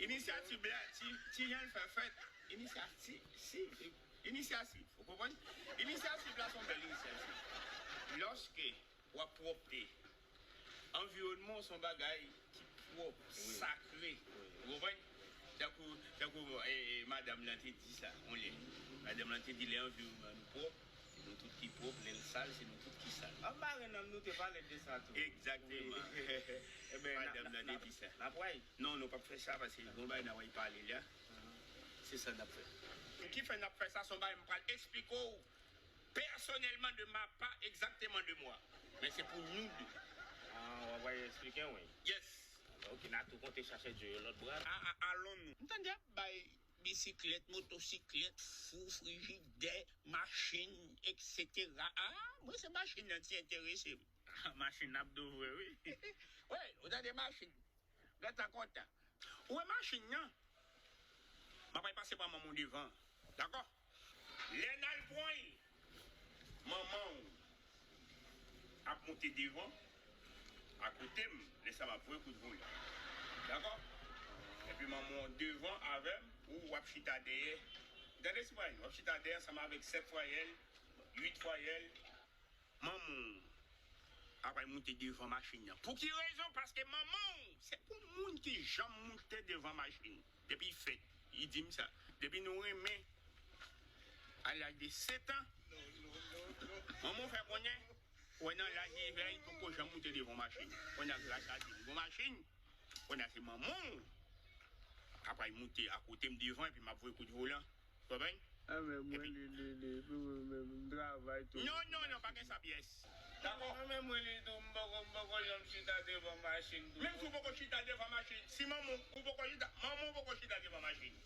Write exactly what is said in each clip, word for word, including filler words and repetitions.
Inisyativ la, ti, ti jan l fè fèt, inisyativ, si, inisyativ, ou konprann? Inisyativ la se yon bèl inisyativ. Lòske w ap pwòpte, anviwònman w se yon bagay ki pwòp, sakre, ou konprann? Tankou, tankou, e, e, madanm lan te di sa, yon lè. Madanm lan te di, lè anviwònman nou pwòp, se nou tout ki pwòp, lè l sal, se nou tout ki sal. Anba ren nan nou te pale de sa tou. Egzakteman. Madanm lan te di sa. N ap wè. Non, nou p ap fè sa, paske gon bagay n ap pale la. Se sa n ap fè. Ki fè n ap fè sa, se yon bagay m pral eksplike w pèsonèlman de ma pa, egzakteman de mwa. Men se pou nou de. Ah, w ap pral eksplike w? Yes. Ah, ok, n a tou konte chache dyo yo lòt bra. A, a, alon nou. M tande y ap bay bisiklèt, motosiklèt, fou, frijidè, machin, etsetera. Ah, mwen se machin nan ki enterese m. Machin ap dou vre, wi. Wi, ou tande machin. Gad sa kontan. Ou wè machin nan? M ap pase pran manman w devan. Dakò? Lè n al pran l, manman w ap monte devan, akote m, lè sa m ap voye kout volan. Dakò? Epi manman w devan avè m, ou w ap chita dèyè. Gade si w ap chita dèyè ansanm avèk sèt fwa yè l, uit fwa yè l. Manman w ap al monte devan machin nan. Pou ki rezon? Paske manman w se pou moun ki janm monte devan machin. Depi l fèt, li di m sa. Depi nou renmen, a laj de sèt an, manman w fè konnen, wè nan laj li, li poko janm monte devan machin. Kounye a gras a Dye, m gon machin. Kounye a se manman w ap al monte akote m devan, epi m ap voye kout volan. Konprann? Ah, men mwen li, li, li, pou mwen menm, m travay tou. Non, non, non, pa gen sa pyès. Dakò? Mwen menm, mwen li tou, m poko, m poko janm chita devan machin tou. Menm si w poko chita devan machin, si manman w, ou poko chita, manman w poko chita devan machin.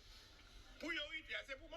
Priyorite a, se pou